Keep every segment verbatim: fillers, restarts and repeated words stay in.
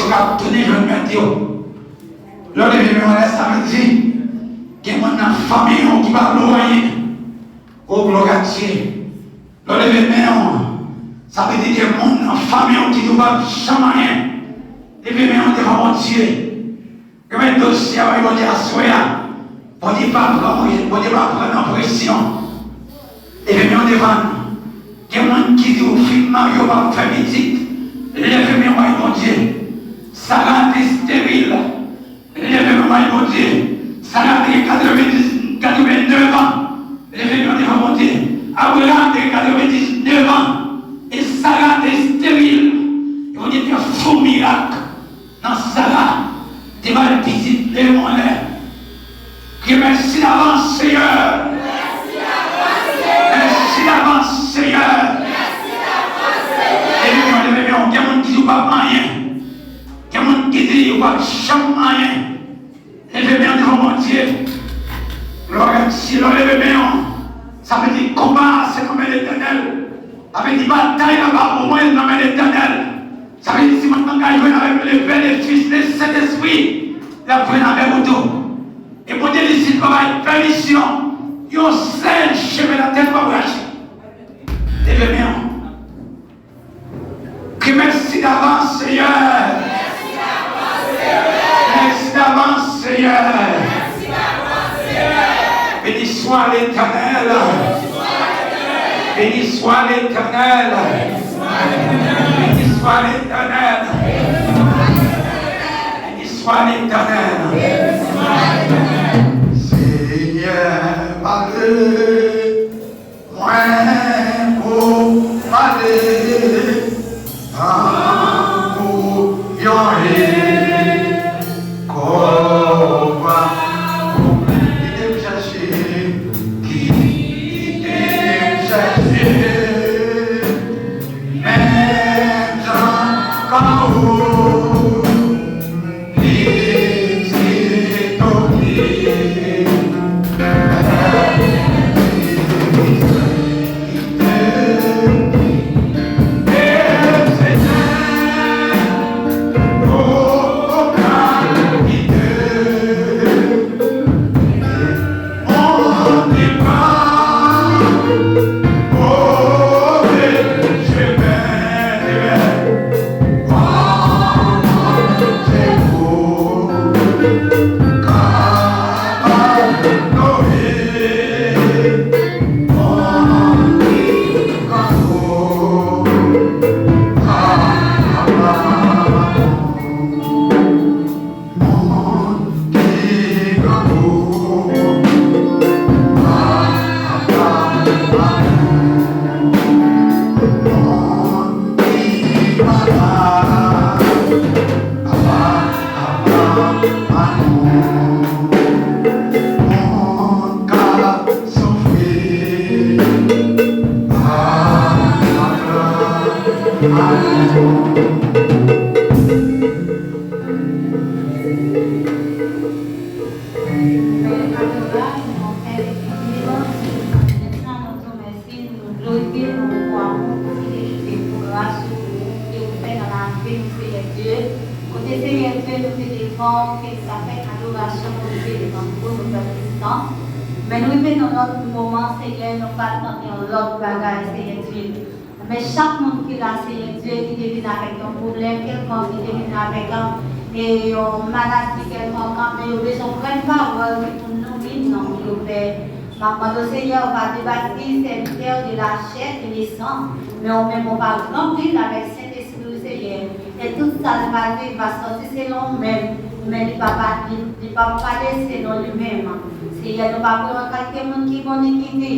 k ap tounen jwenn mèt yo. Lè w leve men w anlè, sa vle di gen moun nan fanmi w ki pa ba w anyen. O, glwa a Dye. Lè w leve men w, sa vle di gen moun nan fanmi w ki di w p ap janm anyen. Leve men w devan Bondye. Remèt dosye a bay Bondye aswè a. Bondye pa pran, Bondye pa pran nan presyon. Leve men w devan l. Gen moun ki di w fin marye, w p ap fè pitit. Leve men w bay Bondye. Sara te esteril. Leve men w bay Bondye. Sara te gen katrevendiz, katrevennnèf an. Leve men w devan Bondye. Abraram te gen katrevendiznèf an. E Sara te esteril. E Bondye te fè yon mirak nan Sara. Te ba l pitit, leve men w anlè. Kriye mèsi davans, Seyè. Mèsi davans, Seyè. Leve men w, leve men w. Gen moun ki di w p ap anyen. Gen moun ki di w p ap janm anyen. Leve men w devan Bondye. Glwa a Dye, lè w leve men w, sa vle di konba a se nan men Letènèl. Sa vle di batay la pa pou mwen, nan men Letènèl. Sa vle di si mwen angaje avèk le Pè, le Fis, le Sentespri, l ap jwenn avèk ou tou. E Bondye di si l pa bay pèmisyon, yon sèl cheve nan tèt w ap rache. Leve men w. Ke mèsi davans, Seyè. Mèsi davans, Seyè. Beni swa Letènèl. Beni swa Letènèl. Beni swa Letènèl. Beni swa Letènèl. Senyè, pale. Mwen pou pale tankou yon lekòl. Kite m chèche, kite m chèche, menm jan kòm ou. Pè adorab, nou fè epi vivan, nou glorifye nou pou amou ou, fidèl e pou gras ou, ke ou fè nan lavi nou, Senyè Dye. Kote, Senyè Dye, nou te devan ou, ke nou ta fè adorasyon, nou te devan ou, nou fè prezan. Men nou rive nan lòt moman, Senyè, nou pral tande yon lòt bagay, Senyè Dye. Men chak moun ki la, Senyè Dye, ki te vin avèk yon pwoblèm kèlkonk, ki te vin avèk, e, yon maladi kèlkonk, men yo bezwen pran pawòl ki pou nouri nanm yo, Pè. M ap mande w, Senyè, w va debati sèvitè w de lachè e de san, men ou menm ou va ranpli l avèk Sentespri w, Senyè. E tout sa l va di va sòti selon ou menm, men li pa, pa, li, li pa pale selon li menm. Senyè, nou pa priye w an kalite moun ki bon ni ki di,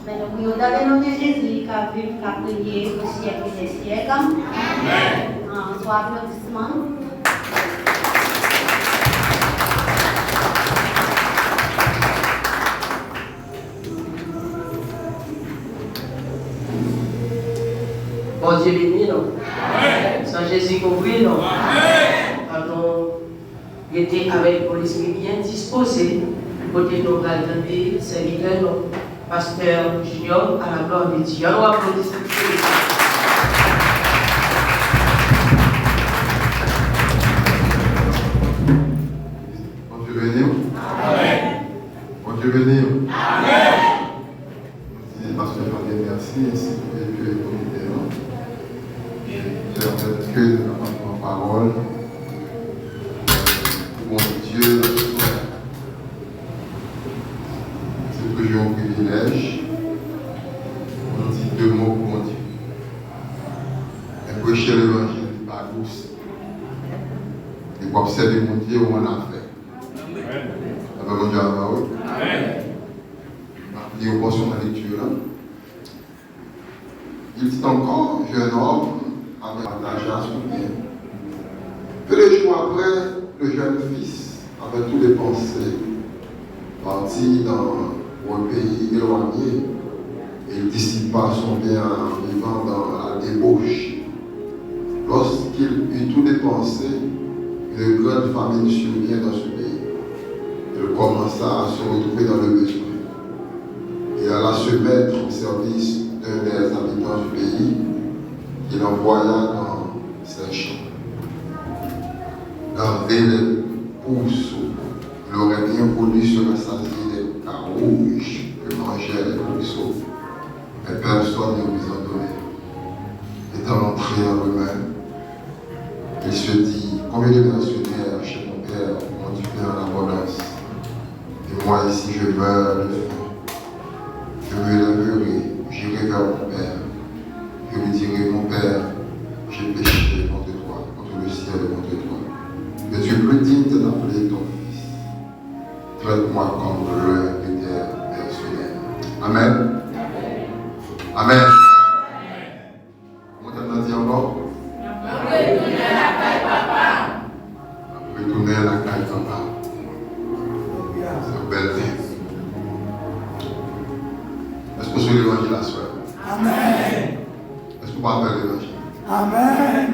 men nou priye w dan le non de Jezi, k ap viv, k ap renye o syèk dè syèk. Amèn. An, sou aplodisman. Bondye beni nou. Amèn. San Jezi kouvri nou. Amèn. Ann nou rete avèk yon lespri byen dispoze, kote nou pral tande sèvitè nou, Pastè Junior, à la gloire de Dieu. Ann nou aplodi sèvitè. Pawòl pou Bondye nan aswè. Se toujou yon privilèj pou nou di de mo pou Bondye. Men preche levanjil li pa dous. Depi w ap sèvi Bondye, ou annafè. Lanmen Bondye avè w, wi. M ap li yon pòsyon nan lekti la. Il dit encore, jeune homme avait partagé à son bien. Peu de jours après, le jeune fils avait tout dépensé, partit dans un pays éloigné, et il dissipa son bien en vivant dans la débauche. Lorsqu'il eut tout dépensé, une grande famine survint dans ce pays. Il commença à se retrouver dans le besoin. Il alla se mettre au service d'un des habitants du pays, qu'il envoya dans ses champs. Garder les pourceaux. Il aurait bien voulu se rassasier des carouges que mangeaient les pourceaux, mais personne ne lui en donnait. Étant entré en rumeur, il se dit, combien de mercenaires chez mon père ont du pain en abondance, et moi ici je meurs de faim. Je me lèverai, j'irai vers mon père. Je lui dirai, mon père, j'ai péché contre toi, contre le ciel et contre toi. Es-tu plus digne de m'appeler ton fils? Traite-moi comme l'un de tes mercenaires. Amen. Amen. Kòman tèm nan di ankò? N ap retounen lakay papa. N ap retounen lakay papa. Se yon bèl tèm. Èske w sou levanjil aswè? Amèn. Èske w pa pè levanjil? Amèn.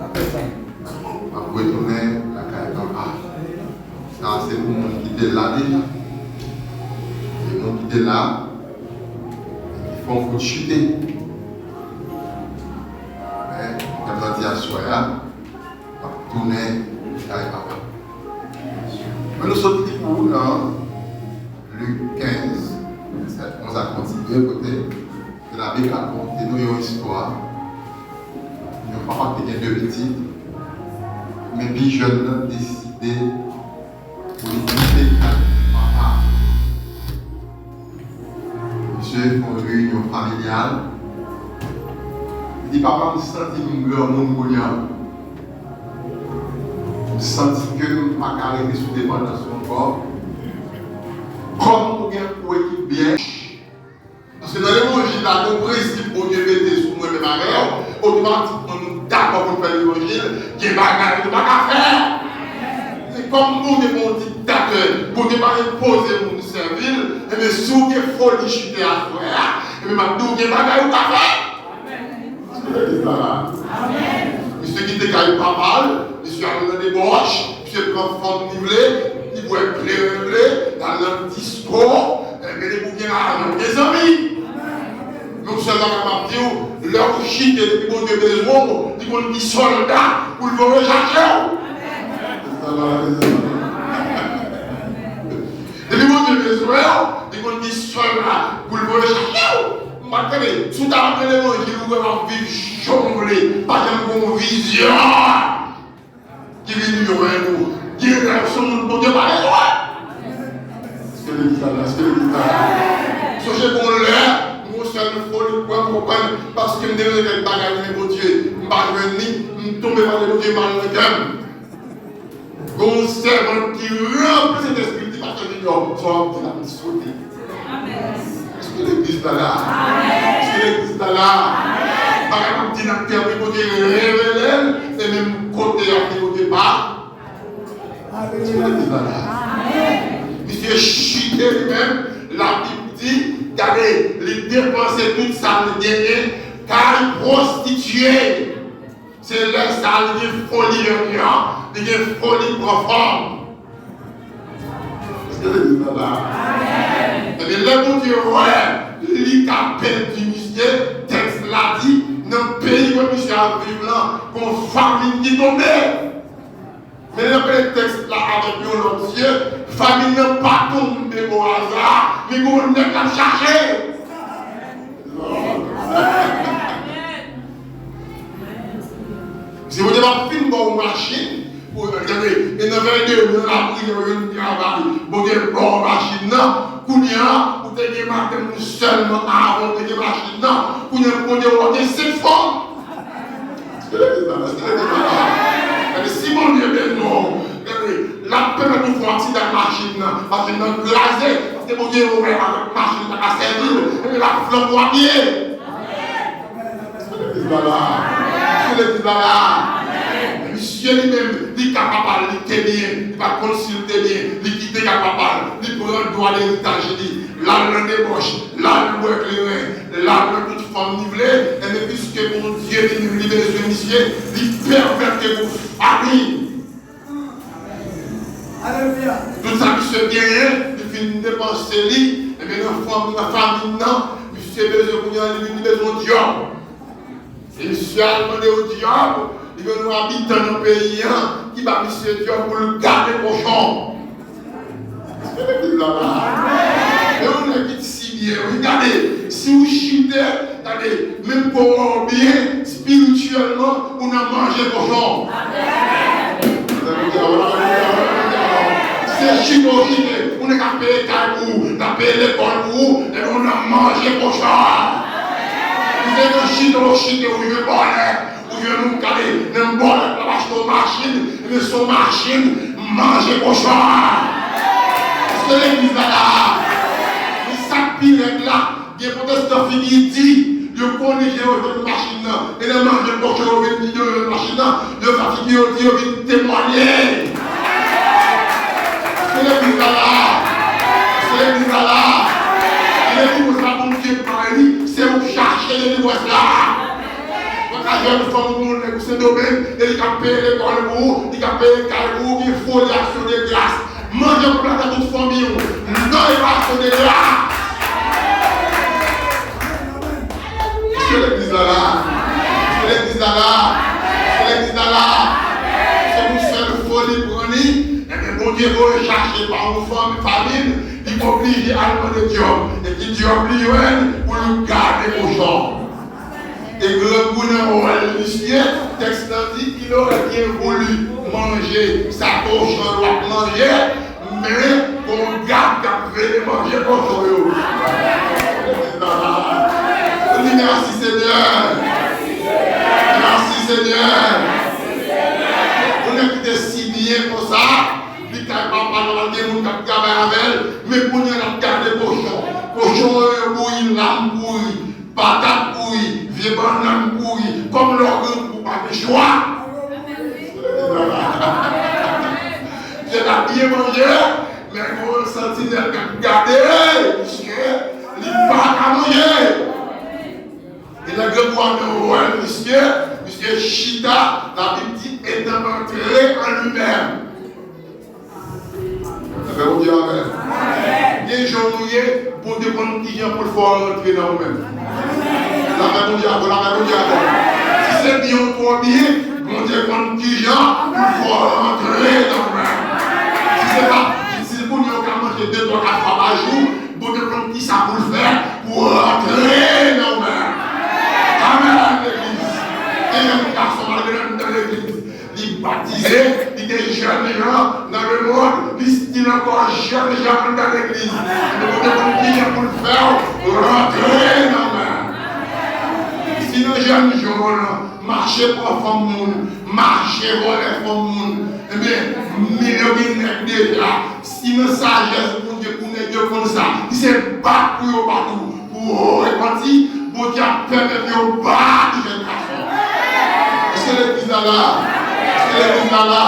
Amèn. N ap retounen lakay papa. Sa se pou moun ki te la deja. Se moun ki te la, ki fè yon kout chite. Men, kòm nan di aswè a, w ap tounen kay papa. Men nou sot li pou ou nan Lik kenz, vèsè onz a kontinye, kote ke Labib rakonte nou yon istwa. Yon papa ki te gen de pitit, men pi jèn nan deside pou li kite kay papa. Misye fè yon reyinyon familyal. Li di, papa, m santi m granmoun kounye a. M santi ke m pa ka rete sou depandans ou ankò. Kòm ou gen pou ekip byen. Paske nan levanjil la, gen yon prensip Bondye mete sou mwen menm avè w, otomatikman nou dakò pou n fè levanjil, gen bagay nou pa ka fè. E kòm Bondye pa yon diktatè, Bondye pa enpoze moun sèvi l, enben si w gen foli chite aswè a, enben m ap di w gen bagay ou ka fè. Èske legliz la la? Misye kite kay papa l, misye al nan debòch, misye pran fanm li vle, li bwè kleren l vle, l al nan disko, enben depi w gen lajan, w gen zanmi. Men yon sèl bagay m ap di w, lè w chite depi Bondye bezwen w, li konn ki sòlda pou l voye chache w. Depi Bondye bezwen w, li konn ki sòlda pou l voye chache w. M pa t tande, si w ta ap nan levanjil, ou gentan ap viv jan w vle, pa janm gen yon vizyon ki vin jwenn ou. Gen lè se moun Bondye pa bezwen. Èske legliz la la? Èske legliz la la? Sonje gen yon lè, m gen yon sèl foli, kwè m konprann, paske m te bezwen kèk bagay nan men Bondye, m pa jwenn li, m tonbe pale Bondye mal nan kè m. Gen yon sèvant ki ranpli Sentespri, li di, pastè Junior, sa w ap di la, m sote. Èske legliz la la? Èske legliz la la? Bagay pou di nan kè, pou Bondye revele l, se menm kote y ap di Bondye pa. Èske legliz la la? Misye chite li menm, Labib di, gade, li depanse tout sa l genyen, kay pwostitye. Se lè sa a li gen foli jènjan, li gen foli pran fòm. Èske legliz la la? Ebyen, lè Bondye wè li ka beni misye, tèks la di, nan peyi ke misye ap viv lan, gon famin ki tonbe. Men lè w gade tèks la avèk yon lòt zye, famin nan pa tonbe o aza, men gon nèg l ap chache. Lòd. Si Bondye pa fin ba w machin, pou gade, e nan vennde mil la priyè, ou jwenn travay, Bondye ba w machin nan, kounye a, ou te gen madanm ou sèlman, avan ou te gen machin nan, kounye a, Bondye wè w gen senk fanm. Èske legliz la, èske legliz la? Gade, si Bondye beni w, gade, l ap pèmèt ou fè aksidan ak machin nan, machin nan kraze, paske Bondye wè avèk machin nan ka sèvi l, epi l ap flanke w a pye. Èske legliz la la? Èske legliz la la? Men misye li menm, li ka papa l, li te byen, li pa t konn si l te byen, li kite ka papa l, li pran dwa eritaj li, l al nan debòch, l al nan bwè kleren, l al nan tout fanm li vle, enben piske Bondye li menm li bezwen misye, li pèmèt ke pou fami. Tout sa misye genyen, li fin depanse li, ebyen nan fanm, nan fanmi nan, misye bezwen kounye a, li, li bezwen yon djòb. E misye al mande yon djòb, li jwenn yon abitan nan peyi an ki ba misye djòb pou l gade kochon. Èske legliz la la? Men yon nèg ki t si byen, wi, gade, si w chite, gade, menm kò w byen, espirityèlman, ou nan manje kochon. Se chite w chite, ou nèg ap peye kay pou ou, l ap peye lekòl pou ou, epi ou nan manje kochon. Ou se nan chite w chite, ou jwe bòlèt, ou jwenn ou kale nan bòlèt la, achte yon machin, epi se yon machin manje kochon. Èske legliz la la? Men sa k pi rèd la, gen pwotestan figi di, yo konnen jan yo jwenn machin nan, e nan manje kochon yo vin di yo jwenn machin nan, yo fè figi yo di yo vin temwanye. Èske legliz la la? Èske legliz la la? Delivwans la Bondye bay li, se ou chache delivwans la. Ou pa ka jwenn fanm ou, yon nèg ou Sendomeng, e li ka peye lekòl pou ou, li ka peye kay pou ou, gen foli aksyon de gras. Manje pou plata tout fanmi ou. Non, e pa aksyon de gras. Èske legliz la la? Èske legliz la la? Èske legliz la la? Se yon sèl foli pran li, ebyen Bondye voye chache pa yon fanmi, fanmi, li oblije al mande djòb. E ki djòb li jwenn pou l gade kochon? E grangou nan wòl misye, tèks lan di, il aurait bien voulu manger sa kochon l ap manje, men gon gad k ap veye manje kochon yo. Li di, mèsi Senyè. Mèsi Senyè. Yon nèg ki te si byen konsa, li kay papa l, pa gen moun k ap travay avè l, men kounye a l ap gade kochon. Kochon yo bouyi, lam pouri. Patat pouri, vye bannann pouri, kòm lè w grangou ou pa gen chwa. Misye ta byen manje, men gon santinèl k ap gade misye, li pa ka manje. E lè grangou a nan wòl misye, misye chita, Labib di, étant entré en lui-même. Lapè Bondye avè w. Gen jan w ye, Bondye konn kijan pou l fè w rantre nan ou menm. Lapè Bondye avè w, lapè Bondye avè w. Si se byen ou twò byen, Bondye konn kijan pou l fè w rantre nan ou menm. Si se pa, si kounye a w ka manje de, twa, kat fwa pa jou, Bondye konn kisa pou l fè pou w rantre nan ou menm. Amèn, legliz. Gen yon gason malgre nan legliz. Li batize, li te jèn jan nan lemonn, li still ankò jèn jan anndan legliz. Ebyen, Bondye konn kijan pou l fè w rantre nan men. Si nan jèn jan w lan, mache pran fanm moun, mache vòlè fanm moun, ebyen, men yo gen nèg deja. Si nan sajès Bondye pou nèg yo konn sa, li se bat pou yo bat ou. Pou ou repanti, Bondye ap pèmèt yo bat jèn gason. Èske legliz la la? Èske legliz la la?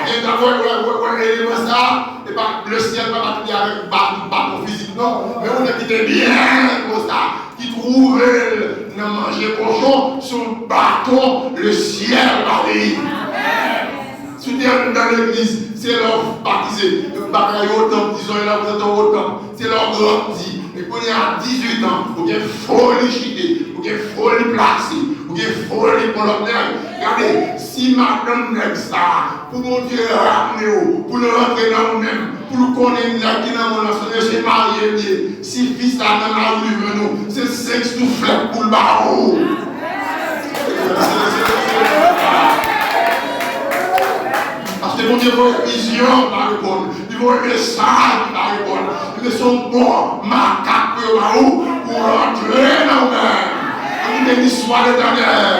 E ta wè, wè, wè, wè eleman sa, e pa, le syèl pa bat li avèk ba-, baton fizik, non. Men yon nèg ki te byen konsa, ki twouve l nan manje kochon, se yon baton le syèl ba li. Si w te anndan legliz, se lè w batize, yo batize w o tanp, dizon, yo prezante w o tanp. Se lè w grandi. E kounye a, a dizuit an, ou gen foli chite, ou gen foli plase, ou gen foli pran lòt nèg. Gade, si madanm nèg sa a, pou Bondye ramne w, pou l rantre nan ou menm, pou l konnen nèg ki nan mond lan, se mesye marye l ye. Si fi sa nan lari li jwenn ou, se senk souflèt pou l ba ou. Se, se, se, se, Bondye voye vizyon, li pa reponn. Li voye mesaj, li pa reponn. Li se yon bon makak pou yo ba ou, pou rantre nan ou menm. Ann kite liswa Letènèl.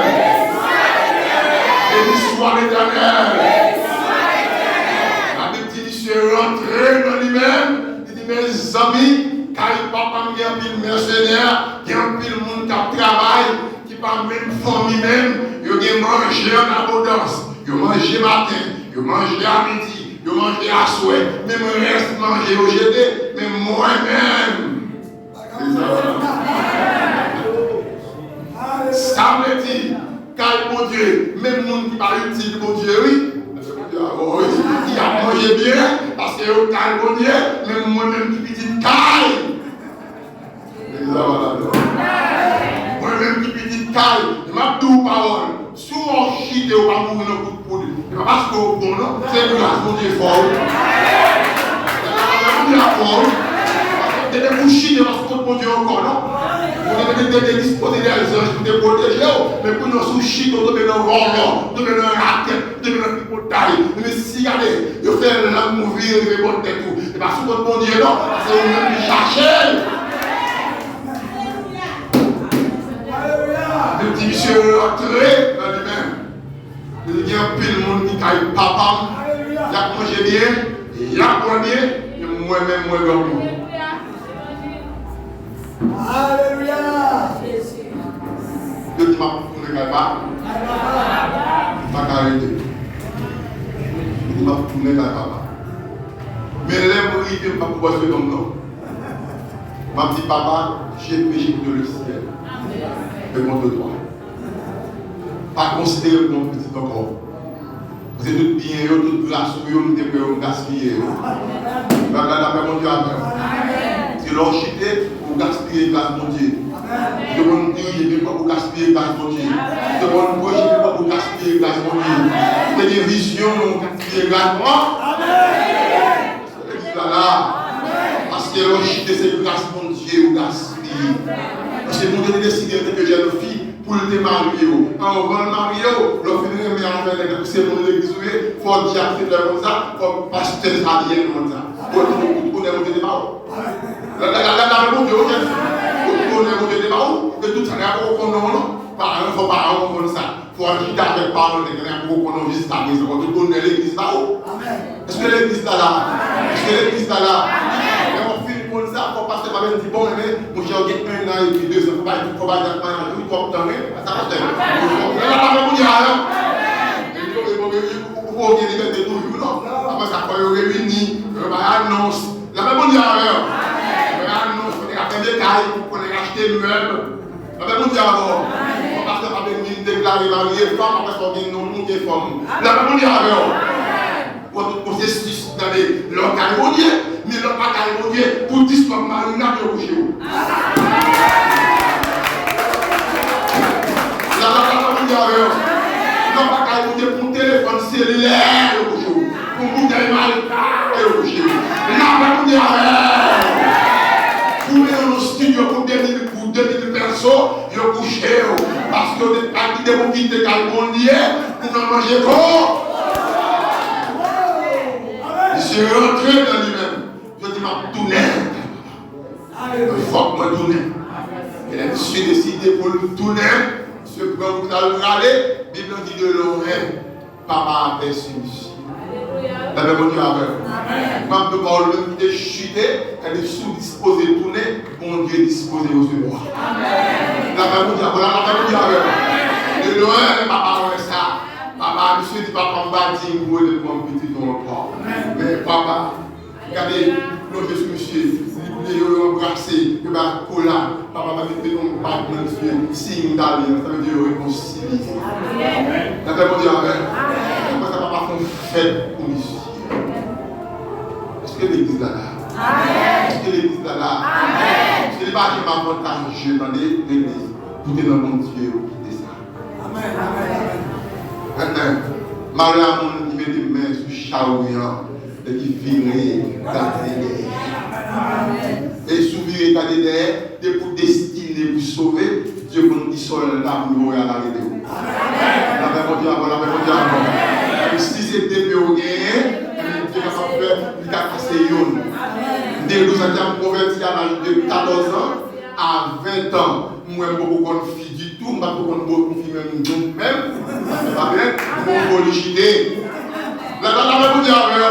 Beni swa Letènèl. Labib di misye rantre nan li menm. Li di, mezanmi, kay papa m gen anpil mèsenè, gen anpil moun k ap travay, ki pa menm fanmi menm, yo gen manje an abondans. Yo manje maten, yo manje a midi, yo manje aswè. Menm rès manje yo jete, men mwen menm. Sa vle di, kay Bondye, menm moun ki pa itil Bondye, wi. Bondye a, wi, y ap manje byen, paske yo kay Bondye, men mwen menm ki pitit kay. Legliz la malad, non? Mwen menm ki pitit kay, m ap di w pawòl. Si w wè w chite, w pa mouri nan kout poud. E pa paske w bon, non. Se gras Bondye fè w. Bondye a fè w. Depi w chite, w pa sou kont Bondye ankò, non. Bondye te, te, te dispoze dè zanj pou te pwoteje w. Men kounye a, si w chite, w tonbe nan vòlò, w tonbe nan rakèt, w tonbe nan tripotay. Men si gade, yo fè lang ou vire, rive bò tèt ou. E pa sou kont Bondye, non. Se ou menm ki chache l. Li di misye rantre nan li menm. Li di, gen anpil moun ki kay papa m, y ap manje byen, y ap bwè byen, men mwen menm, mwen dòmi. Alelouya! Yo di, m ap tounen kay papa. M pa ka rete. Yo di, m ap tounen kay papa. Men lè m rive, m p ap pran se nonm, non. M ap di, papa, j'ai péché contre le ciel et contre toi. Pa konsidere m kòm pitit ankò. Paske tout byen yo, tout gras ou yo, m te kwè yo, m gaspiye yo. Lapè, lapè Bondye avè w. Se lè w chite, ou gaspiye gras Bondye. Ou te konn dirije byen pwòp, ou gaspiye gras Bondye. Ou te konn preche byen pwòp, ou gaspiye gras Bondye. Ou te gen vizyon, ou gaspiye gras Bondye. Legliz la la. Paske lè w chite, se gras Bondye ou gaspiye. Paske Bondye te deside antanke jèn fi pou l te marye w. Anvan l marye w, lè w fin renmen avè nèg la, se moun legliz ou ye, fò w di ak se frè konn sa, fò pastè sa di konn sa. Pou tout onè Bondye te ba w. La, la, la, la, la, Bondye, ok. Pou tout onè Bondye te ba w. E tout sa, nèg la poko konnen w, non. Paran, fò paran w konn sa. Fò w al chita avèk paran w, nèg la poko konnen w jiskaprezan. Fò tout onè legliz ba w. Amèn. Èske legliz la la? Èske legliz la la? Lè w fin konn sa, fò pastè pa vin di, bon, enben, monchè, w gen en an epi de zan, fò bay, fò bay dat maryaj ou, twòp tan, wi. Sa pastè. Lè la pa fè moun di a, non. Ou gen libète toujou, non. Apre sa, fò yo reyini, yo bay anons. Lapè Bondye avè w. Yo bay anons, kote k ap fè detay, kote k achte mèb. Lapè Bondye avè w. Fò pastè pa vin deklare marye fanm, apre sa w gen nonm ou gen fanm. Lapè Bondye avè w. Pran tout pwosesis, tande, lè w kay Bondye, men lè w pa kay Bondye, pou dis kòb marinad yo kouche w. La, la, la, la, Bondye avè w. Lè w pa kay Bondye, pou yon telefòn selilè yo kouche w. Pou yon boutèy Malta yo kouche w. Lapè Bondye avè w. Pou yon estidyo pou de mil, pou de mil pèso, yo kouche w. Paske w te pa kite pou kite kay Bondye, pou nan manje kò. Misye rantre nan li menm. Yo di, m ap tounen. Fòk mwen tounen. E lè misye deside pou l tounen, misye pran wout la, l prale, Bib la di de lwen, papa apèsi misye. Lapè Bondye avè w. M ap di w pawòl menm ki te chite, e di si w dispoze tounen, Bondye dispoze resevwa. Lapè Bondye avè w, lapè Bondye avè w. De lwen, papa wè sa. Papa, misye di, papa, m pa diy pou rele m kòm pitit ou ankò. Men papa, gade, plonje sou misye. Li, li, yo, yo anbrase, yo bay akolad. Papa, pa mete yon bag nan misye. Siy m ta li an, sa vle di yo rekonsilye. Lapè Bondye avè w. Apre sa, papa fè yon fèt pou misye. Èske legliz la la? Èske legliz la la? Èske li pa janm avantaje, tande, legliz, pou te nan Bondye yo kite sa? Amèn, amèn, amèn. Malè a moun ki mete men sou chawony an, epi vire gade dèyè. E si w vire gade dèyè, depi w destine pou sove, Dye konn ki sòlda pou l voye al arete w. Lapè Bondye avè w, lapè Bondye avè w. Epi si se de pye w genyen, Ka pase youn. M te douz an, m konvèti a laj de katòz an a ven an. M wè m poko konn fi ditou, m pa t poko konn bo konfime m menm. Amen. M konn foli chite. La, la, la, Bondye avè w.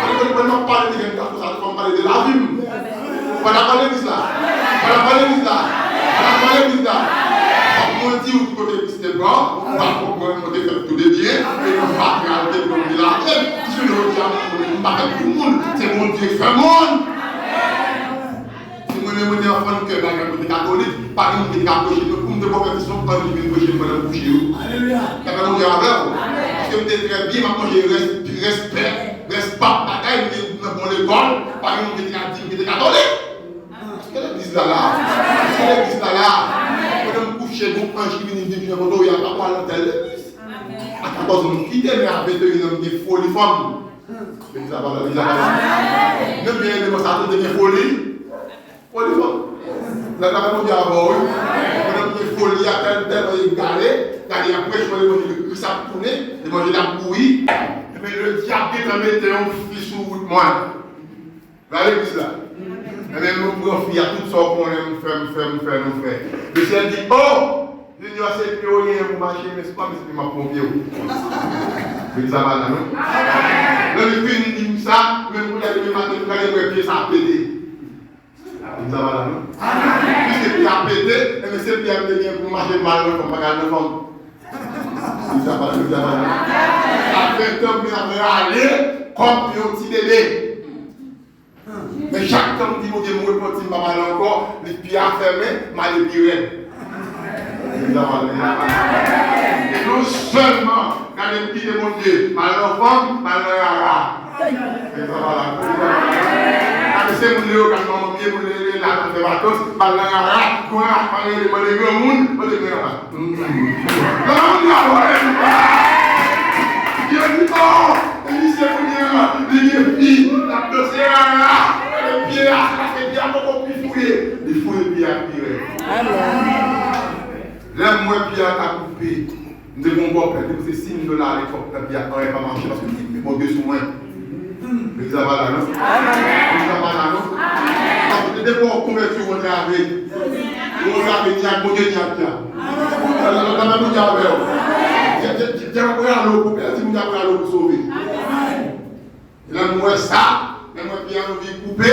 Mwen, mwen, mwen, m ap pale de ven an konsa, fò m pale de lavi m. Pandan pale legliz la. Pandan pale legliz la. Pandan pale legliz la. Fòk mwen di w ki kote Kris te pran, ou pa konprann mwen te fè tout de byen, e mwen pa pral te pran de la tèt. Ki se jodi a, mwen, mwen pa fè pou moun, se Bondye k fè moun. Si mwen menm mwen te anfan kè bagay mwen te katolik, pa gen moun ki te ka preche mwen, pou m te konvèti se yon anj ki vin preche m pandan m kouche yo. Alelouya. Sa fè Bondye avè w. Paske m te trè byen, m ap manje rès, rès pè, rès pap bagay, m te nan bon lekòl, pa gen moun ki te ka di m ki te katolik. Ki legliz la la? Ki legliz la la? Pandan m kouche, gon anj ki vini, vini, vini, kote w ye a, papa, al nan tèl legliz. A katòz an, m kite, men a venteyen an, m gen foli fanm. Legliz la pa la, legliz la pa la. Menm gen eleman sa tou, te gen foli. Foli fanm. Lè la, Bondye avè w, wi. Pandan m gen foli a, tèl, tèlman egare, gade, y ap preche mwen levanjil, Kris ap tounen, levanjil ap bouyi. Ebyen, ledyab gentan mete yon fi sou wout mwen. Nan legliz la. Ebyen, nou pran fi a, tout sa w konnen, m fè, m fè, m fè, nou fè. Mesye di, "Oh! Junior, se pye w genyen pou mache, men se pa mesye m ap pran pye w." Legliz la pa la, non? Lè li fin di m sa, menm kounye a, demen maten, m gade, m wè pye sa a pete. Legliz la pa la, non? Piske pye a pete, ebyen, se pye a m te gen pou m mache, m al nan fanm, m pa ka al nan fanm. Legliz la pa la, legliz la pa la, non? A ven an, m ap rale kòm yon ti bebe. Men chak tan m di Bondye m repanti, m p ap ale ankò, li pye a fèmen, m ale pi rèd. E non sèlman, gade m kite Bondye, m al nan fanm, m al nan rara. Gade se moun Leyogàn manman m ye, moun Leyogàn la nan fè vakans, m al nan rara, gon rara pa rele, mande granmoun, mande granmoun. Nan moun yo adore li. Yo di, "Oh, misye kounye a, li gen fi, l ap danse rara, e pye a, se paske pye a poko pi fouye." Li fouye pye a pi rèd. Amen. Lè m wè pye a ta koupe, m te gon bòpè, li te pouse sis mil dola alepòk nan pye a, anyen pa mache, paske m di, "Men Bondye sou mwen." Legliz la pa la, non? Legliz la pa la, non? Paske depi w konvèti, w antrave. Ou antrave ni ak Bondye, ni ak dyab. Lè, lè, lè, lè Bondye avè w. Dyab, dyab, dyab ap rale w pou pèdi, Bondye ap rale w pou sove. Lè m wè sa, lè m wè pye a anvi koupe,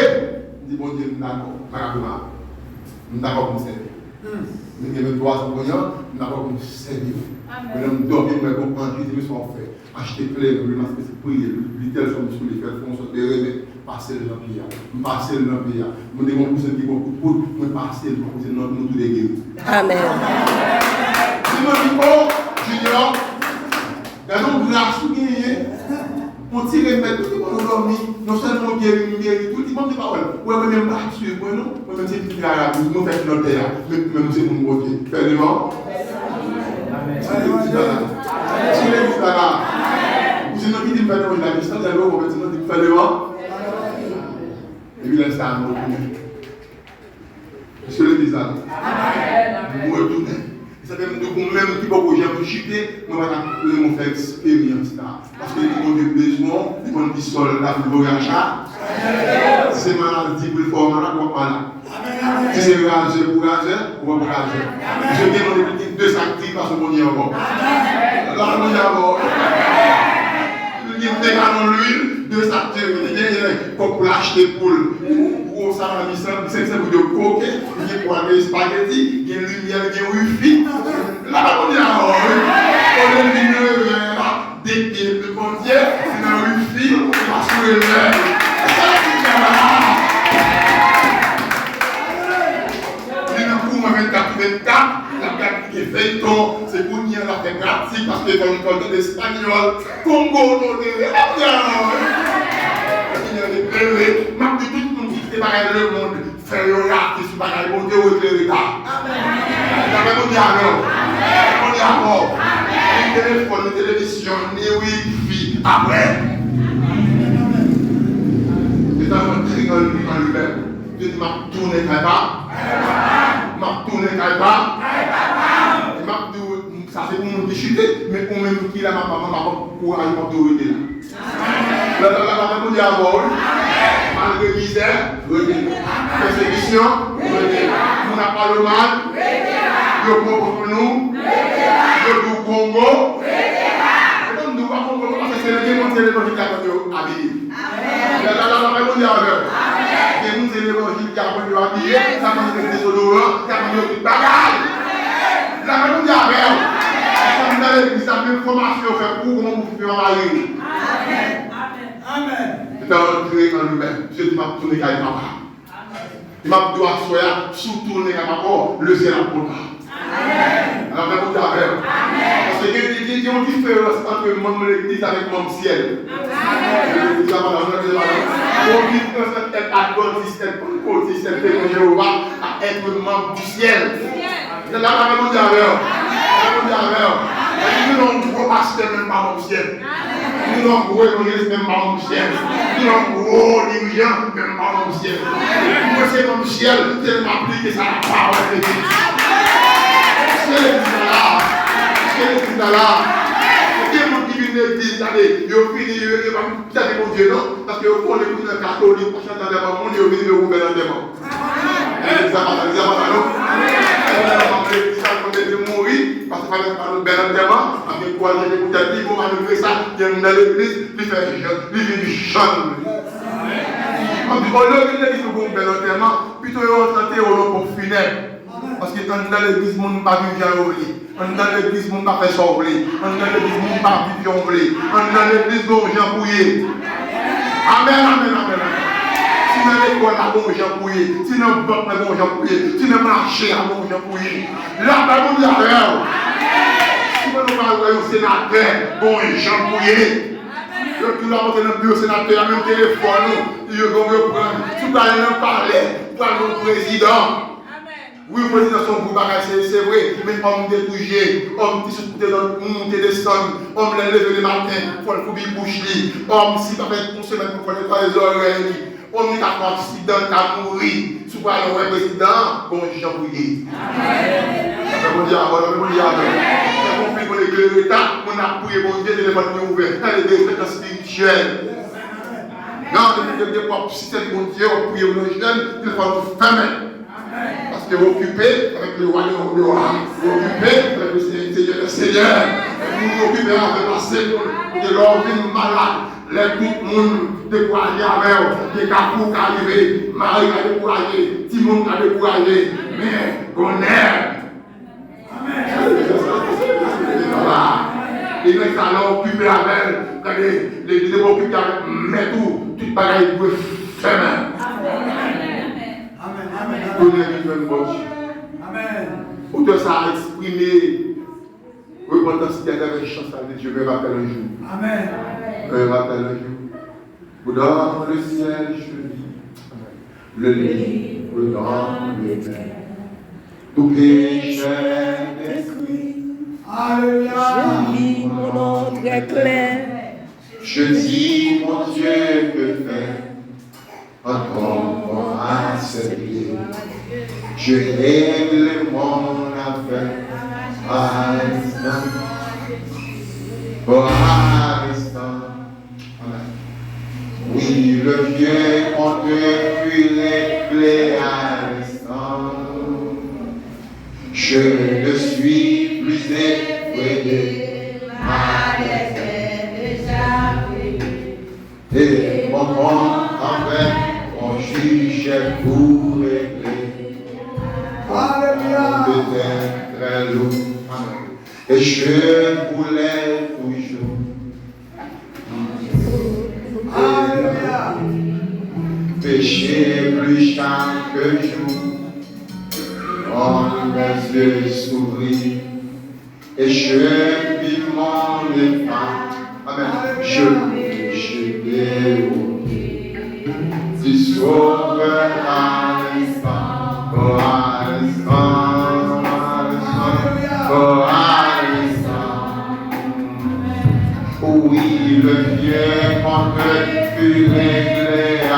m di, "Bondye, m dakò, m pa ka pran mal. M dakò pou m sèvi w. M gen venntwa an kounye a, m dakò pou m sèvi w." Men lè m dòmi, m wè gon anj ki di, "Men sa w ap fè." Achte kleren, li maske se priye, li tèl sòm sou li, fè l fè yon sòt de remèd, pase l nan pye a. M pase l nan pye a. Mwen te gon kouzen ki gon kout poud, mwen pase l nan kouzen nan, nou tou de geri. Amen. Li mwen di, "Oh, Junior, gade yon gras ou genyen. Yon ti remèd, ou te bon, nou dòmi, non sèlman ou geri, nou geri tou." Li ban m de pawòl. Ou wè, mwen menm pa swiv mwen, non. Mwen menm se ti Arab, nou fèt nan tè a, men, men nou se moun Bondye. Fè devan. Amen. Ti legliz la la. Ti legliz la la. Ou se nan ki di m fè devan, la distans, lè nou konvèti, nou di fè devan. Epi lè sa a, nou retounen. Èske legliz la la? Nou retounen. Sa fè m di pou mwen menm ki poko janm chite, mwen pa t ap renmen fè eksperyans la. Paske li Bondye bezwen w, li konn ki sòl la pou l voye a cha. Si se maladi pou l fè w malad, w ap malad. Si se razè pou razè, w ap razè. Misye te mande pou l gen de sak diri pase Bondye ankò. La Bondye ankò. Pou l gen de galon lwil, de sak diri. Li gen, gen kòb pou l achte poul. Gwo salami san, senk san goud yo koke, gen pwa, gen espageti, gen limyè, gen wifi. La Bondye ankò, wi. Olye l vin revè la. Depi epi Bondye, se nan wifi, se pa sou elèv. Se sa ki fè la. Li nan kouran vennkat sou vennkat, l ap gade feyton, se kounye a l ap fè pratik, paske fò l tande espanyòl, Kongo, nou de, e pa pran, kounye a l eklere, m ap di tout moun ki kite bagay lemonn, fè yo rate sou bagay Bondye, ou eklere ta. Amen. Bondye avè w. Bondye avè w. Ni telefòn, ni televizyon, ni wifi. Apre. Li ta rantre an li, an li menm. Li di, "M ap tounen kay pa. M ap tounen kay pa." E m ap di w, sa se pou moun ki chite, men ou menm ki la, m ap, m ap, m ap ankouraje w, m ap di w rete la. Lapè Bondye avè w, wi. Malgre mizè, rete la. Pèsekisyon, rete la. Moun ap pale w mal, yo pran kont nou, yo di w Kongo, rete la. E tann di w pa Kongo, non, paske se levanjil, se levanjil k ap rann yo abiye. Lapè Bondye avè w. Gen moun se levanjil k ap rann yo abiye, k ap rann yo dezodoran, k ap rann yo tout bagay. Lapè Bondye avè w. Sa m nan legliz la, menm fòmasyon yo fè pou ou, kòman pou fè mari ou. Amèn. Li fè antre an li menm. Misye di, "M ap tounen kay papa." Li, "M ap di w aswè a, si w tounen kay papa w, lesyèl ap kontan." Lapè Bondye avè w. Paske gen, gen, gen yon diferans ant manm legliz avèk manm syèl. Legliz la pa la, legliz la pa la. Gen yon diferans ant èt advantis, èt pantekotis, èt temwen Jewova, ak èt manm di syèl. Lapè Bondye avè w. Lapè Bondye avè w. Gen yon gwo pastè, menm pa manm syèl. Gen yon gwo evanjelis, menm pa manm syèl. Gen yon gwo dirijan, menm pa manm syèl. Mwen se manm syèl, se m aplike sa nan pawòl de Dye. Se legliz la la. Se legliz la la. Gen moun ki vin legliz, gade, yo vini, yo, yo pa sèvi Bondye, non. Paske yo konnen pou nan katolik, pa chante antèman moun, yo vini, yo ouvè antèman. Legliz la pa sa, legliz la pa sa, non. Legliz la pa sa, legliz la pa sa, nou mouri, paske pa gen pa nou bèl antèman, ap gen kouraj pou tèt li, bon, malgre sa, li anndan legliz, li fè jan, li viv jan li vle. Anpi, olye vin legliz pou gon bèl antèman, pito yo antre w nan ponp finèb. Paske anndan legliz, moun pa viv jan yo vle. Anndan legliz, moun pa fè sa w vle. Anndan legliz, moun pa viv jan w vle. Anndan legliz, gon jan pou ye. Amèn, amèn, amèn, amèn. Si nan lekòl la, gon jan pou ye. Si nan bank la, gon jan pou ye. Si nan mache a, gon jan pou ye. Lapè Bondye avè w. Si mwen nou pa wè yon senatè, gon jan pou ye. Yo toujou ap antre nan biwo senatè a, menm telefòn ou, yo gon yo pran. Si w pral nan palè, ou pral yon prezidan. Wi, prezidan se yon gwo bagay, se, se vre, men òm te toujou, òm ti souf te nan moute desann, òm lè l leve lematen, fò l koubi bouch li, òm si pa fè yon semèn pou fò l netwaye zòrèy li, òm li ka fè aksidan, li ka mouri, si w pral wè prezidan an, bon jan pou ye. Lapè Bondye avè w, lapè Bondye avè w. Lè konfli konn eklere ta, moun ap priye Bondye, telefòn li ouvè, gade de frekans espirityèl. Gade de, de, de w ap sèvi Bondye, w ap priye nan jèn, telefòn ou fèmen. Paske w okipe avèk le wa de wa, w okipe avèk le Seyè, Seyè dè seyè. Moun okipe avèk pase moun, kote lè w vin malad, lè tout moun dekouraje avè w, gen kafou ka rive, mari ka dekouraje, timoun ka dekouraje, men gon nèg. Amèn. Legliz sa lè w okipe avè l, gade, legliz depi w okipe avèk mèt ou, tout bagay dwe fèmen. Amèn. Amèn. Amèn. Amèn. Amèn. Amèn. Otè sa a eksprime repantans li atravè chan sa de Dieu me rappelle un jour. Amèn. Me rappelle un jour. Dans le ciel, je lis le livre dans le cœur. Tout pécheur inscrit. Alléluia. Je lis mon nom très clair. Je dis, mon Dieu, que faire? Entends-moi, Seigneur. Je règle mon affaire à l'instant. Oh, à l'instant. Amen. Oui, le vieux compteur fut réglé à l'instant. Je ne suis plus effrayé. Ma dette est déjà payée. Et mon compte envers mon juge est tout réglé. Alléluia. Peut-être très lourd. Amen. Et je voulais toujours Alléluia. Pécher plus chaque jour. Quand mes yeux s'ouvrirent et je vis mon enfant. Amen. Je me jetai au pied du Sauveur à l'instant. Oh, à l'instant, à l'instant, oh, à l'instant. Oui, le vieux compteur fut réglé à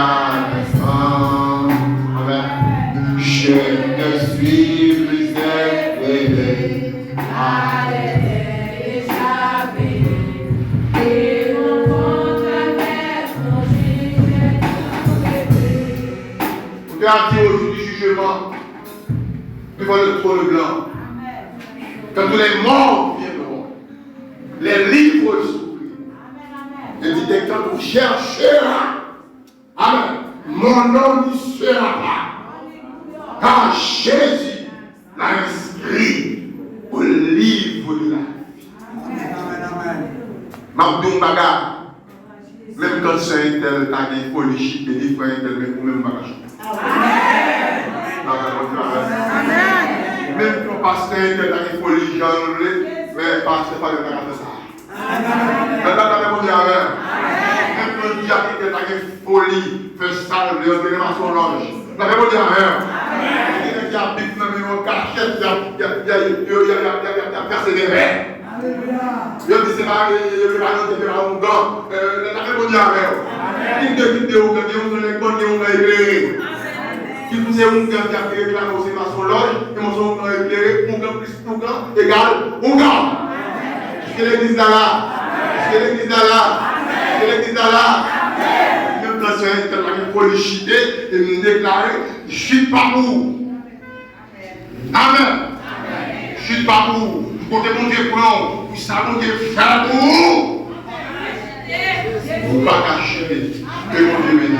l'instant. Amen. Je ne suis plus effrayé. Ma dette est déjà payée. Et mon compte envers Car dit au jour du jugement, devant le trône blanc, quand tous les morts viendront, les livres s'ouvriront. Il dit, et quand on cherchera, amen, mon nom n'y sera pas, car Jésus l'a inscrit au livre de la vie. M ap di w yon bagay. Menm kan sè entèl ta gen foli chite, di frè entèl, men ou menm pa ka chite. Bagay Bondye avè m. Menm kan pastè entèl ta gen foli jan l vle, men pastè pa ta ka fè sa. Mwen pa ta fè Bondye avè m. Menm kan dyak entèl ta gen foli, fè sa l vle, antre nan masonlòj. N ap fè Bondye avè m. Gen nèg ki ap bib nan men yo an kachèt, y ap, y ap, y ap, y ap, y ap, y ap kase nèvè. Yo di se pa, yo di pa nòt, se pa oungan. N ap fè Bondye avè w. Kit de, kit de oungan, gen oungan nèg mòn, gen oungan eklere. Kit ou se oungan ki ap reklame w se masonlòj, men w se oungan eklere, oungan plis oungan egal oungan. Èske legliz la la? Èske legliz la la? Èske legliz la la? Menm kan sè entèl la gen foli chite, e m deklare, chit pa pou ou. Amèn. Chit pa pou ou. Kote Bondye pran w, pou sa Bondye fè pou ou, ou pa ka chite. Ke Bondye beni.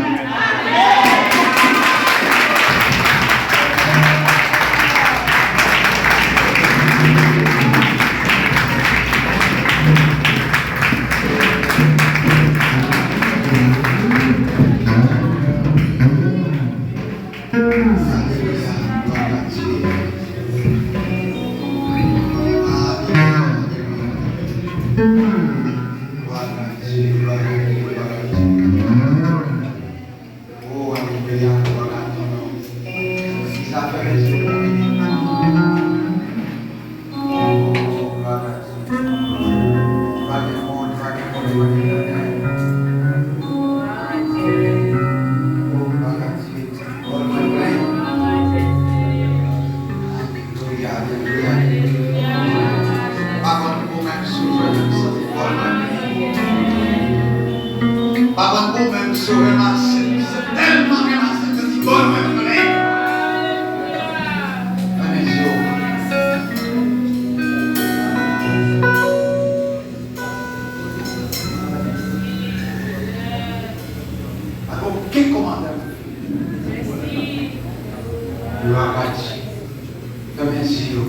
Alelouya, alelouya, alelouya. Pa konn pou menm sove m, santi bòn mwen plen. Pa konn pou menm sove m, se tèlman renmase m, santi bòn mwen plen. Fèmen zye w. Pa gen okenn kòmantè. Glwa a Dye. Fèmen zye w.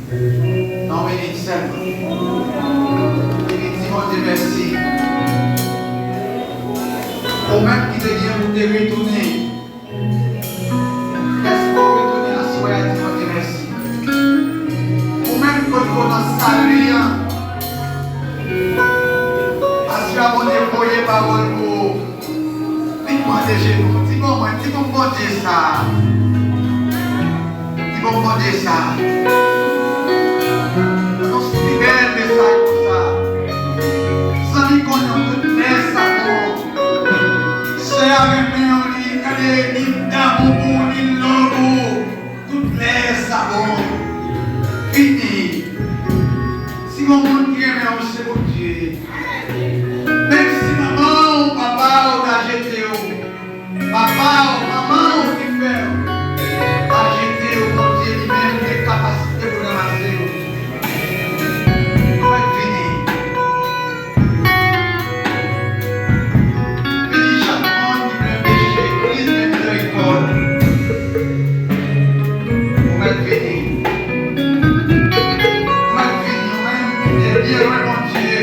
Nan yon minit sèlman. Epi di Bondye mèsi. Ou menm ki te gen pou te retounen. Èske w retounen aswè a di Bondye mèsi? Ou menm ki potko nan sali an. Aswè a Bondye voye pawòl pou ou. Vin mande Jezi, di bon mwen, di bon Bondye sa. Di bon Bondye sa. Yon si bèl mesaj konsa. Zanmi konnen tout lè sa bon. Sè a renmen w, li gade li damou pou ou, li love ou. Tout lè sa bon. Vini. Si gon moun ki renmen w, se Bondye. Menm si manman w, papa w ta jete w, papa w, manman w ki fè w ta jete w, Bondye li menm gen kapasite pou ranmase w. Ou mèt vini. Vini chak moun ki plen peche, Kris gen mizèrikòd. Ou mèt vini. Ou mèt vini, ou menm ki te byen lwen Bondye.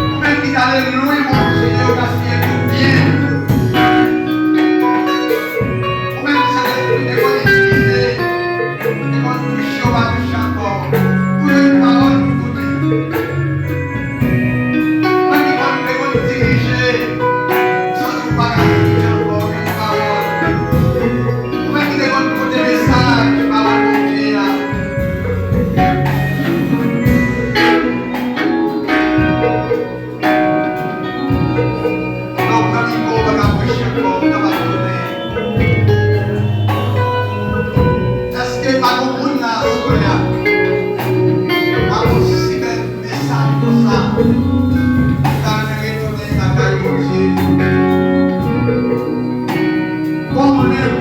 Ou menm ki t ale lwen Bondye, yo gaspiye tout byen. Ou menm Sentespri te konn itilize, te konn touche w, pa touche ankò. Ou jwenn pawòl pou koute. Mwen ki konn te konn dirije, m santi w pa ka dirije ankò, jwenn pawòl. Ou menm ki te konn pote mesaj, pawòl Bondye a. Lè w pran mikwo, w pa ka preche ankò, w kapab tounen. Èske pa gon moun la aswè a? Pa gon si bèl mesaj konsa. Ou ta renmen retounen lakay Bondye. Bon, mwen menm,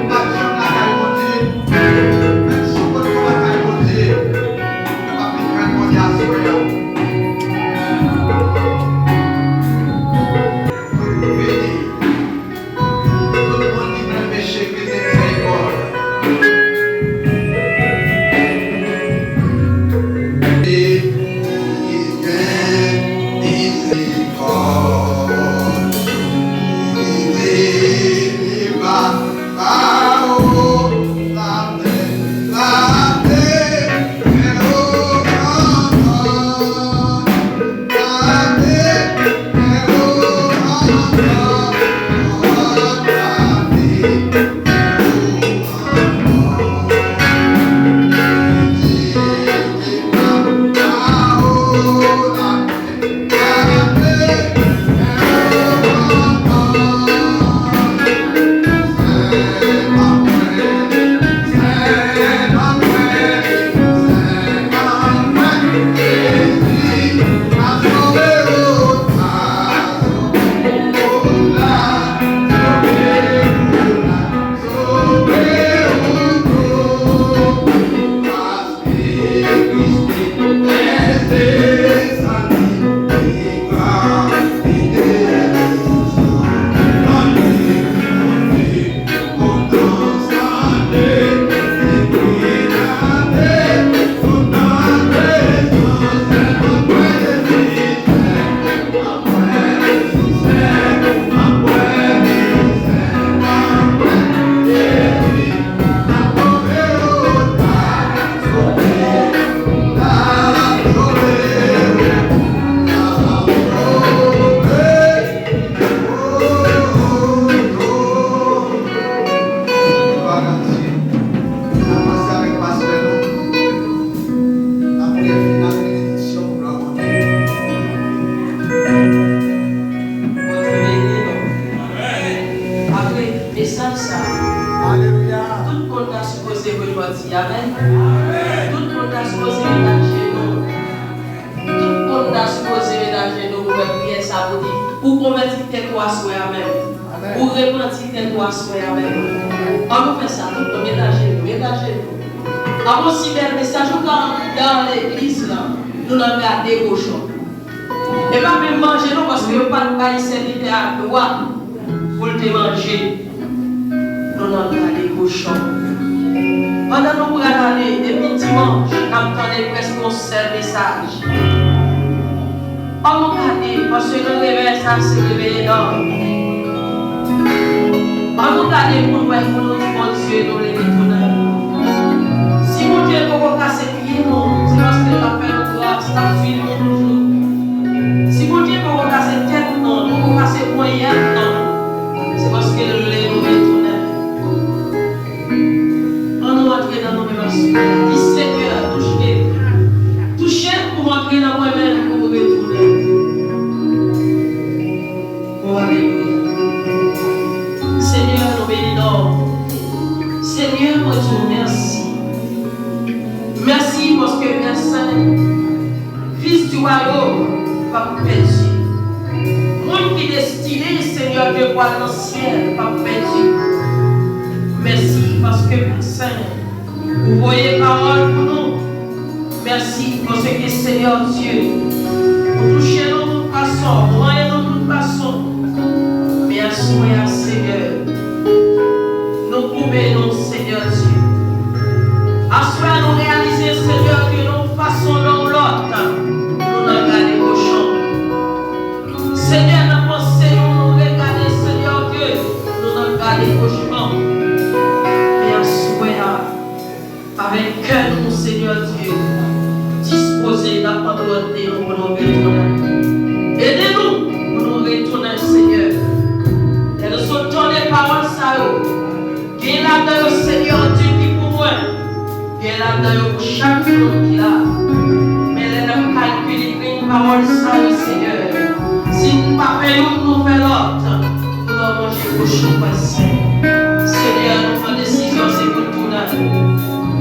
Amèn. Tout moun ta sipoze met ajenou. Tout moun ta sipoze met ajenou pou fè priyè sa pou di, ou konvèti tèt ou aswè a menm. Ou repanti tèt ou aswè a menm. An nou fè sa, tout moun met ajenou, met ajenou. An nou si bèl mesaj ou ka antre nan legliz la, nou nan gade kochon. E pa menm manje non, paske yo pa t bay sèvitè a dwa pou l te manje. Nou nan gade kochon. Pandan nou pral ale, depi dimanch, n ap tande prèske yon sèl mesaj. An nou gade, paske nan revèy sa, se reveye nanm. An nou gade pou n wè pou nou di Bondye nou leve tounen. Si Bondye poko kase pye nou, se paske l ap fè nou gras, l ap swiv nou toujou. Si Bondye poko kase tèt nou, poko kase ponyèt nou, se paske l vle nou retounen. An nou antre nan nou menm aswè. Di, Senyè, touche. Touche m pou m antre nan mwen menm pou m retounen. O, alelouya. Senyè, nou beni non w. Senyè, mwen di w mèsi. Mèsi paske Pè Sen, Fis di Wayòm p ap pèdi. Moun ki destine, Senyè Dye, pou al nan syèl p ap pèdi. Mèsi paske Pè Sen, ou voye pawòl pou nou. Mèsi paske, Senyè Dye, ou touche nou tout fason, ou manyen nou tout fason. Men aswè a, Senyè, nou koube nou, Senyè Dye. Aswè a, nou reyalize, Senyè Dye, yon fason oubyen yon lòt, nou nan gade kochon. Senyè, nan panse nou, nou regade, Senyè Dye, nou nan gade kochon. Men aswè a, avèk kè nou, Senyè Dye, dispoze, n ap mande w ede nou pou nou retounen. Ede nou pou nou retounen, Senyè. Lè nou sot tande pawòl sa yo, gen ladan yo, Senyè Dye, ki pou mwen. Gen ladan yo pou chak moun ki la. Men lè n ap kalkile grenn pawòl sa yo, Senyè, si n pa fè youn, nou fè lòt. Nou nan manje kochon, Pè Sen. Senyè, nou pran desizyon, se pou n tounen.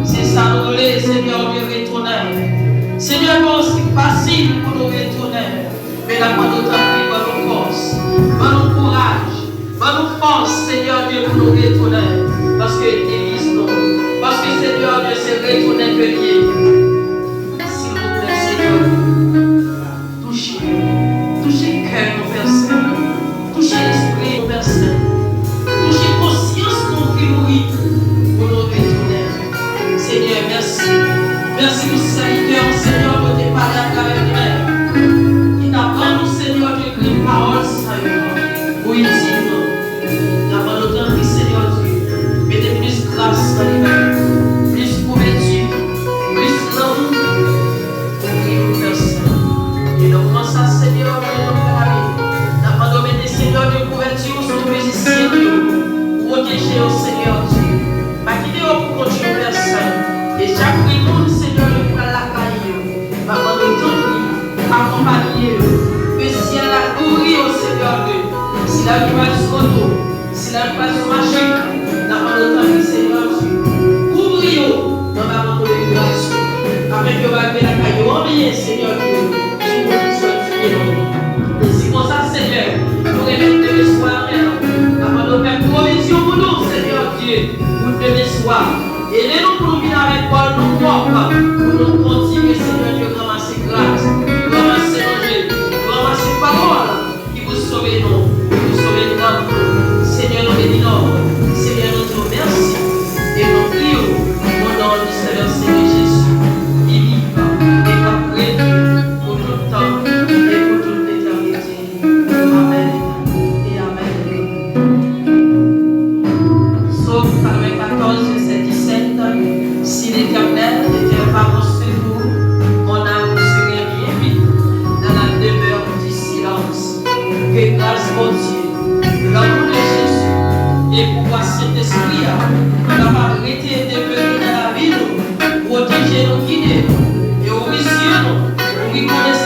Se sa nou vle, Senyè, nou vle retounen. Senyè, nou se fasil pou nou retounen. Men n ap mande w tanpri, ban nou fòs, ban nou kouraj, ban nou fòs, Senyè Dye, pou nou retounen. Paske legliz nou, paske, Senyè Dye, se retounen ke l ye. Silvouplè, Senyè, touche, touche kè nou, Pè Sen. Touche lespri nou, Pè Sen. Touche konsyans nou ki mouri pou nou retounen. Senyè, mèsi. Mèsi pou sèvitè w, Senyè, ke w te pale atravè mwen. Ki ta ban nou, Senyè, de grenn pawòl sa yo pou itil nou. N ap mande w tanpri, Senyè Dye, mete plis gras nan li menm, plis kouvèti, plis lanmou. Kouvri nou, Pè Sen. E nan moman sa, Senyè, ke nou pral ale, n ap mande w mete, Senyè Dye, kouvèti w sou mizisyen nou yo. Pwoteje yo, Senyè Dye. Pa kite yo pou kont yo, Pè Sen. E chak grenn moun, Senyè Dye, ki pral lakay yo, n ap mande w tanpri, akonpaye yo. Ke syèl la kouvri yo, Senyè Dye. Si la yo pral sou moto, si la yo pral sou machin, n ap mande w tanpri, Senyè Dye, kouvri yo nan manto de gras ou, afenke yo va rive lakay yo anbyen, Senyè Dye, sou pwodiksyon ti pye nou. E si konsa, Senyè, nou remèt demen swa a nan men w. N ap mande w fè pwovizyon pou nou, Senyè Dye, pou demen swa. Ede nou pou nou vin avèk bòl nou pwòp, pou nou kontinye, Senyè Dye, ranmase gras, ranmase manje, ranmase pawòl ki pou sove nou, ki pou sove nanm nou. Senyè, nou beni non w. Senyè, nou di w mèsi. E nou priye w o non di Sè Senyè Jezi, ki vivan e k ap rete pou tout tan e pou tout letènite. Amèn e amèn. Psaume quatre-vingt-quatorze, verset dix-sept. Si l'Éternel n'était pas mon secours, mon âme serait bien vite dans la demeure du silence. Ke gras Bondye, lanmou de Jezi e pouvwa Sentespri a kapab rete demere nan lavi nou, pwoteje nou, gide nou, e ouvri zye nou, ouvri konesans